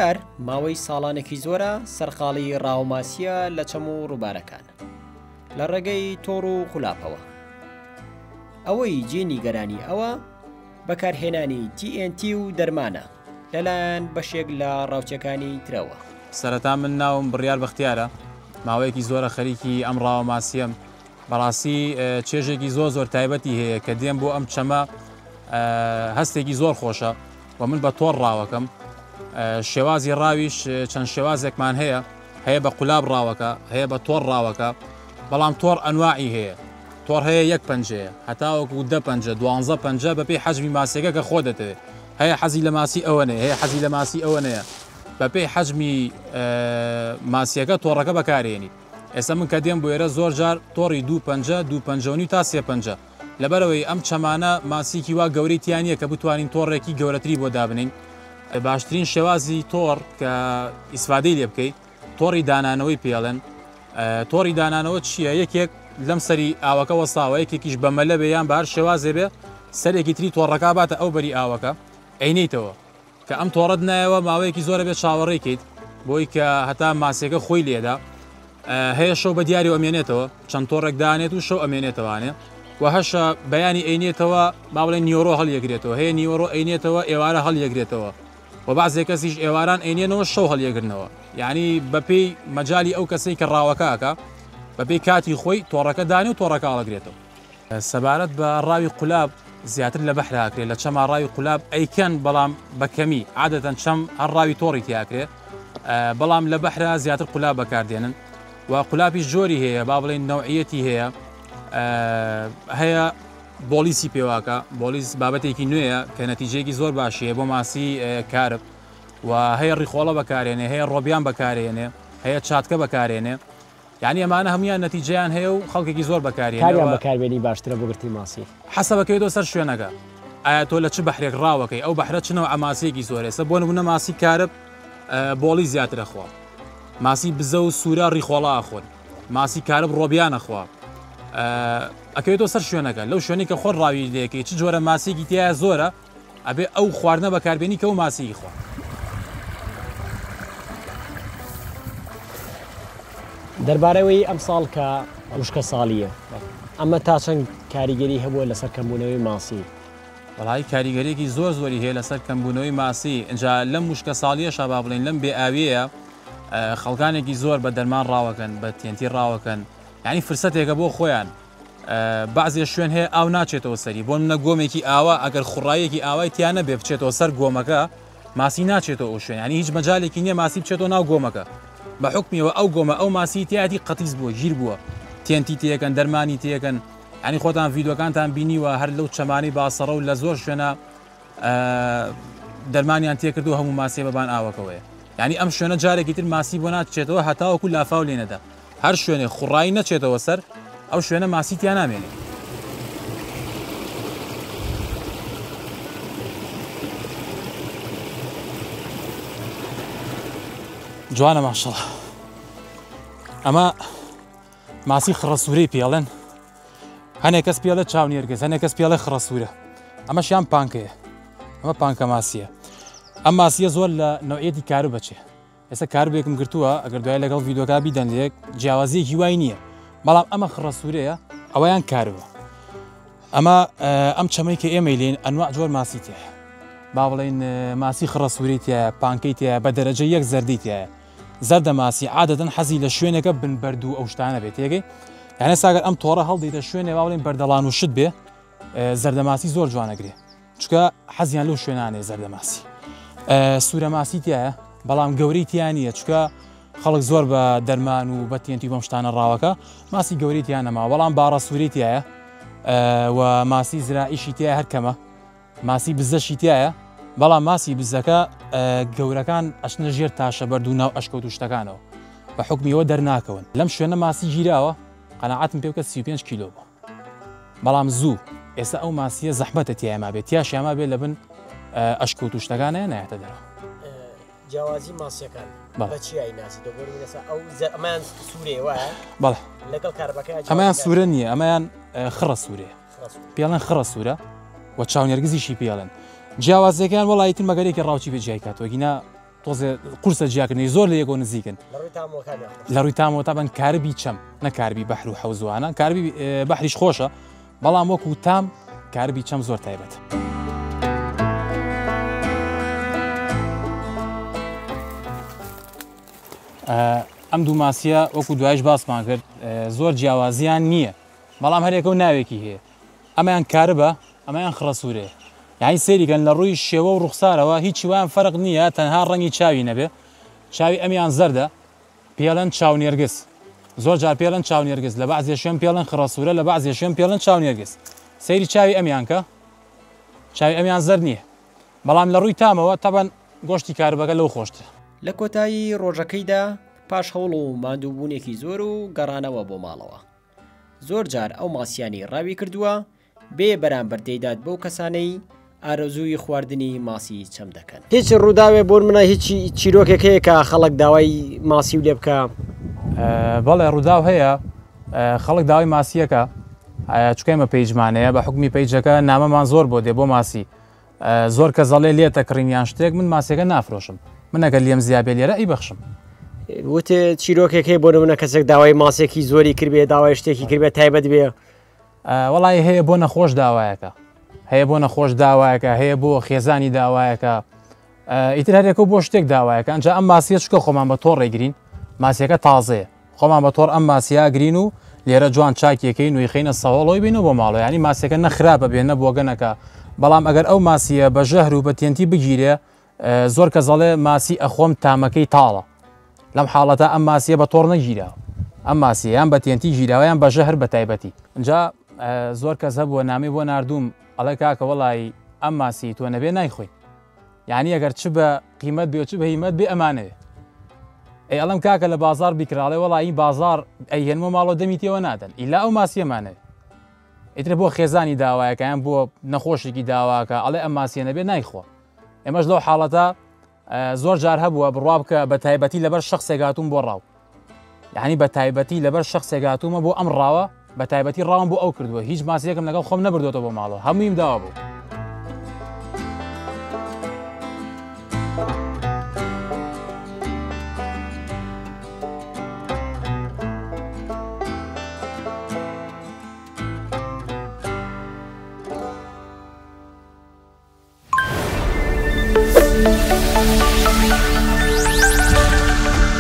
بەختیار ماوەی ساڵانێکی زۆرە سەرقاڵی ڕاوەماسییە لە چەم و ڕووبارەکان لە ڕێگەی تۆڕ و قولاپەوە. ئەوەی جێی نیگەرانی ئەوە بەکارهێنانی TNT و دەرمانە لەلایەن بەشێک لە ڕاوچیەکانی ترەوە. سەرەتا من ناوم بڕیار بەختیارە، ماوەیەکی زۆرە خەریکی ئەم ڕاوە ماسیەم، بەڕاستی چێژێکی زۆر زۆر تایبەتی هەیە کە دێم بۆ ئەم چەمە هەستێکی زۆر خۆشە و من بە تۆڕ ڕاوەکەم شێوازی ڕاویش چەند شێوازێکمان هەیە هەیە بە قولاب ڕاوەکە هەیە بە تۆڕ ڕاوەکە بەڵام تۆڕ ئەنواعی هەیە تۆڕ هەیە یەک پەنجەیە هەتاوەکو دە پەنجە دوانزە پەنجە بەپێی حەجمی ماسیەکە کە خۆ دەتەوێت هەیە حەزی لە ماسی ئەوەنەیە هەیە حەزی لە ماسی ئەوەنەیە بەپێی حەجمی ماسیەکە تۆڕەکە بەکارێنیت ئێستا من کە دێم بۆ ئێرە زۆر جار تۆڕی دوو پەنجە دوو پەنجە و نیو تا سێ پەنجە لەبەرئەوەی ئەم چەمانە ماسیکی وا گەورەی تیا نییە کە بتوانین تۆڕێکی گەورەتری بۆ دابنێین باشترین شێوازی تۆڕ کە ئیسفادەی لێ بکەی تۆڕی دانانەوەی پێڵێن تۆڕی دانانەوە چییە یەکێک لەم سەری ئاوەکە وەساوە یەکێکیش بە مەلە بێ یان بە هەر شێوازێ بێ سەرێکی تری تۆڕەکە باتە ئەو بەری ئاوەکە ئەینیتەوە کە ئەم تۆڕەت نایەوە ماوەیەکی زۆرە بێت چاوەڕێی کەیت بۆی کە هەتا ماسیەکە خۆی لێدا هەیە شەو بە دیاری ئەمێنێتەوە چەند تۆڕێک دانێت و شەو ئەمێنێتەوانێ و هەشە بەیانی ئەینێتەوە با بڵێن نیۆرۆ هەڵیەگرێتەوە هەیە نیوەڕۆ ئەینێتەوە ئێوارە هەڵیەگرێتەوە و بەعزێ کەسیش ئێواران ئەینێنەوە شەو هەڵیەگرنەوە یعنی بەپێی مەجای ئەو کەسەی کە ڕاوەکەکە بەپێی کاتی خۆی تۆڕەکە دانێ و تۆڕەکە هەڵەگرێتەوە. سەبارەت بە ڕاوی قولاب زیاتر لە بەحرا ئەکرێ لە چەما ڕاوی قولاب ئەیکەن بەڵام بە کەمی عادەتەن چەم هەر ڕاوی تۆڕی تیاکرێ بەڵام لە بەحرا زیاتر قولاب بەکاردێنن و قولابیش جۆری هەیە با بڵێن نەوعیەتی هەیە هەیە بۆلیسی پێواکە بۆلیس بابەتێکی نوێیە کە نەتیجەیەکی زۆر باشی هەیە بۆ ماسی کارب و هەیە ڕیخۆڵە بەکارێنێ هەیە ڕۆبیان بەکارێنێ هەیە چاتکە بەکارێنێ یانی ئەمانە هەموویان نەتیجەیان هەیە و خەڵکێکی زۆر بەکاری کامیان هێنێ و بەکاربێنی باشترە بۆ گرتنی ماسی؟ حەسەبەکەوێتەوە سەر شوێنەکە ئایا تۆ لە چ بەحرێک ڕاوەکەی ئەو بەحرە چ نەوعە ماسیەکی زۆرە ئێستا بۆ نمونە ماسی کارب بۆڵی زیاتر ئەخوا ماسی بزە و سوورە ڕیخۆڵە ئەخۆن ماسی کارب ڕۆبیان ئەخوا ئەکەوێتەوە سەر شوێنەکە لەو شوێنەی کە خۆت ڕاوی لێکەی چ جۆرە ماسیەکی تیایە زۆرە ئەبێ ئەو خواردنە بەکاربێنی کە ئەو ماسیی خوا. دەربارەوەی ئەمساڵ کە وشکە ساڵییە ئەمە تا چەند کاریگەری هەبووە لەسەر کەمبوونەوەی ماسی؟ وەڵایی کاریگەریەکی زۆر زۆری هەیە لەسەر کەمبوونەوەی ماسی ئینجا لەم وشکە ساڵیەشا با بڵێین لەم بێ ئاویەیە خەڵکانێکی زۆر بە دەرمان ڕاوەکەن بە تێنتی ڕاوەکەن یعنی فرسەتێکە بۆ خۆیان بەعزێ شوێن هەیە ئاو ناچێتەوە سەری، بۆ نمونە گۆمێکی ئاوا ئەگەر خوڕاییەکی ئاوای تیا نەبێ بچێتەوە سەر گۆمەکە ماسی ناچێتەوە ئەو شوێن یانی هیچ مەجالێکی نییە ماسی بچێتەوە ناو گۆمەکە بە حوکمیەوە ئەو گۆمە ئەو ماسی تیایەتی قەتیس بووە گیر بووە تێنتی تێکەن دەرمانی تێکەن یانی خۆتان ڤیدۆکانتان بینیوە هەر لەو چەمانەی باسەڕە و لە زۆر شوێنە دەرمانیان تێکردو هەموو ماسیە بەبان ئاوەکەوەیە یانی ئەم شوێنە جارێکی تر ماسی بۆ ناچێتەوە هەتاوەکو لافاو لێ نەدا هەر شوێنێ خوڕایی نەچێتەوە سەر ئەو شوێنە ماسی تیا نامێنێ. جوانە ماشەڵا ئەمە ماسی خڕەسوورەی پێڵێن هەنێک کەس پێڵێ چاونێرگز هەنێک کەس پێڵێ خڕەسوورە ئەمەشیان پانکەیە ئەمە پانکە ماسیە ئەم ماسیە زۆر لە نوعیەتی کارو بەچێ ئێستا کاربێکم گرتووە ئەگەر دوای لەگەڵ ڤیدۆکە بیدەن لێک جیاوازیەکی وای نییە بەڵام ئەمە خڕە سوورەیە ئەوەیان کاربە ئەمە ئەم چەمەی کە ئێمەی لێن ئەنوا جۆر ماسی تێ با بڵێن ماسی خڕە سووری تایە پانکەی تایە بە دەرەجە یەک زەردی تایە زەردە ماسی عادەتەن حەزی لە شوێنێکە بن بەرد و ئەو شتانە بێت تێگەی یانە ساگەر ئەم تۆڕە هەڵدەیتە شوێنێ با بڵێن بەردەڵان و شت بێ زەردەماسی زۆر جوانەگرێ چونکە حەزیان لەو شوێنانەیە زەردەماسی سوورە ماسی تایە بەڵام گەورەی تیا نییە چونکە خەڵک زۆر بە دەرمان و بە تێنتی بەم شتانە ڕاوەکە ماسی گەورەی تیا نەماوە بەڵام باڕە سووری تایە و ماسی زرائیشی تیا هەر کەمە ماسی بزەشی تایە بەڵام ماسی بزەکە گەورەکان ئەچنە ژێر تاشە بەرد و ناو ئەشکەوت و شتەکانەوە بە حکمیەوە دەرناکەون لەم شوێنە ماسی گیراوە قەناعەتم پێ بکە 35 کیلۆ بوو بەڵام زوو ئێستا ئەو ماسیە زەحمەتە تیای مابێت تیاشیا مابێت لە بن ئەشکەوت و شتەکانە نایەتە دەرەوە. جیاوازی ماسیەکان بە چی ئەیناسی تۆ بۆ نمونە ئەو ئەمەیان سوورەیە وایە؟ بەڵێ لەگەڵ کارەباکە ئەمەیان سوورە نییە ئەمەیان خڕە سوورەیە پێڵێن خڕە سوورە و چاونێرگزیشی پێڵێن جیاوازیەکان وەڵی تر مەگەرێکی ڕاوچی بێ جیای کاتەوە گینا. تۆزێ قورسە جیاکردنی زۆر لە یەکۆ نزیکن لە ڕووی تامەوە تابەن کاربی چەم نە کاربی بەحر و حەوزوانە کاربی بەحریش خۆشە بەڵام وەکو تام کاربی چەم زۆر تایبەت. ئەم دوو ماسیە وەکو دوایش باسمان کرد زۆر جیاوازیان نییە بەڵام هەرێکە و ناوێکی هەیە ئەمەیان کاربە ئەمەیان خڕەسوورەیە یانی سەیری کەن لە ڕووی شێوە و ڕوخسارەوە هیچی وایان فەرق نییە تەنها ڕەنگی چاوی نەبێ چاوی ئەمیان زەردە پێڵێن چاو نێرگز زۆر جار پێڵێن چاو نێرگز لە بەعزێ شوێن پێڵێن خڕەسوورە لە بەعزێ شوێن پێڵێن چاو نێرگز سەیری چاوی ئەمیان کە چاوی ئەمیان زەرد نییە بەڵام لە ڕووی تامەوە تەبەن گۆشتی کاربەکە لەو خۆشترە. لە کۆتایی ڕۆژەکەیدا پاش هەوڵ و ماندووبوونێکی زۆر و گەڕانەوە بۆ ماڵەوە زۆر جار ئەو ماسیانەی ڕاوی کردووە بێ بەرامبەر دەیدات بەو کەسانەی ئارەزووی خواردنی ماسی چەم دەکەن. هیچ ڕووداوێ بۆ منە هیچ چیرۆکێک هەیە کە خەڵک داوای ماسی و لێ بکا؟ بەڵێ ڕووداو هەیە خەڵک داوای ماسیەکە چونکە ئێمە page مان هەیە بە حوکمی page ەکە نامەمان زۆر بۆ دێ بۆ ماسی زۆر کەس ئەڵێ لێتە کڕین یان شتێک من ماسیەکە نافرۆشم من ئەگەر لێم زیابێ لێرە ئەیبەخشم. وت چیرۆکێک هەیە بۆ نمونە کەسێک داوای ماسێکی زۆری کردبێ داوای شتێکی کردبێ تایبەت بێ؟ وەڵی هەیە بۆ نەخۆش داوایەکە هەیە بۆ نەخۆش داوایەکە هەیە بۆ خێزانی داوایەکە ئیتر هەرێکە بۆ شتێک داوایەکە ئەنجا ئەم ماسیە چکە خۆمان بە تۆڕ ڕێگرین ماسیەکە تازەیە خۆمان بە تۆڕ ئەم ماسیە ئەگرین و لێرە جوان چاکیەکەین و یخەینە سەهۆڵەوەی بینەوە بۆ ماڵەوە یانی ماسیەکە نە خراپە بێ نە بۆگەنەکە بەڵام ئەگەر ئەو ماسیە بە ژەهر و بە تێنتی بگیرێ زۆر کەس ئەڵێ ماسی ئەخۆم تامەکەی تاڵە لەم حاڵەتە ئەم ماسیە بە تۆڕ نەگیراوە ئەم ماسیە یان بە تێنتی گیراوە یان بە ژەهر بە تایبەتی جا زۆر کەس هەبووە نامەی بۆ ناردووم ئەڵێ کاکە وەڵی ئەم ماسی تۆ نەبێ نایخۆین یانی ئەگەر چ بە قیمەت بێ و چ بە هیمەت بێ ئەمانەوێ ئەی ئەڵم کاکە لە بازار بیکراڵێ وەڵی بازار ئەیهێنمە ماڵەوە دەمی تێوە نادەن ئیلا ئەو ماسیەمانەوێ ئیتر بۆ خێزانی داوایەکە یان بۆ نەخۆشێکی داواکە ئەڵێ ئەم ماسیە نەبێ نایخوا ئێمەش لەو حاڵەتە زۆر جار هەبووە بڕوا بکە بە تایبەتی لەبەر شخصێک هاتووم بۆ ڕاو یعنی بە تایبەتی لەبەر شخصێک هاتوومە بۆ ئەم ڕاوە بە تایبەتی ڕاوم بۆ ئەو کردووە هیچ ماسیەکم لەگەڵ خۆم نەبردوێتەوە بۆ ماڵەوە هەموویم داوا بوو.